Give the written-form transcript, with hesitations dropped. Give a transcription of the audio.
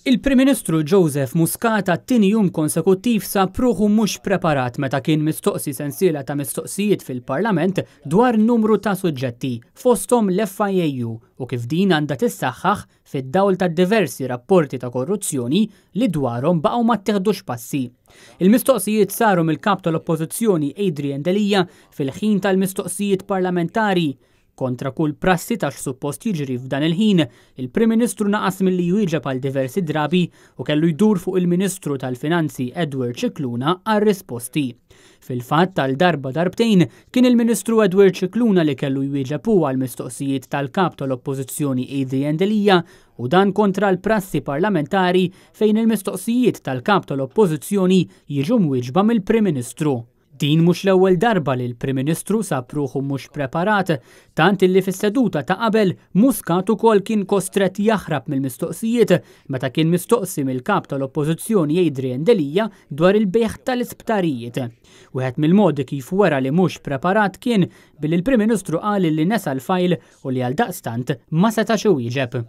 Il-Prim Ministru Joseph Muscat għat-tieni jum konsekuttiv sab ruħu mhux preparat meta kien mistoqsi sensiela ta' mistoqsijiet fil-Parlament dwar numru ta' suġġetti, fosthom l-FIAU u kif din għandha tissaħħaħ fid-dawl ta' diversi rapporti ta' korruzzjoni li dwarhom baqgħu ma tteħdux passi. Il-mistoqsijiet saru mill-Kap tal-Oppożizzjoni Adrian Delia fil-ħin tal-mistoqsijiet parlamentari. Kontra kull prassi ta' x'suppost jiġri f'dan il-ħin, il-Prim Ministru naqas milli jwieġeb għal diversi drabi u kellu jdur fuq il-Ministru tal-Finanzi Edward Scicluna għar-risposti. Fil-fatt, għal darba darbtejn kien il-Ministru Edward Scicluna li kellu jwieġeb hu għall-mistoqsijiet tal-Kap tal-Oppożizzjoni Adrian Delia u dan kontra l-prassi parlamentari fejn il-mistoqsijiet tal-Kap tal-Oppożizzjoni jiġu mwieġba mill-Prim Ministru. Din mhux l-ewwel darba li l-Prim Ministru sab ruħu mhux preparat, tant illi fis-seduta ta' qabel Muscat ukoll kien kostrett jaħrab mill-mistoqsijiet meta kien mistoqsi mill-Kap tal-Oppożizzjoni Adrian Delia dwar il-bejgħ tal-isptarijiet. Wieħed mill-modi kif wera li mhux preparat kien billi l-Prim Ministru qal li nesa l-fajl u li għaldaqstant ma setax iwieġeb.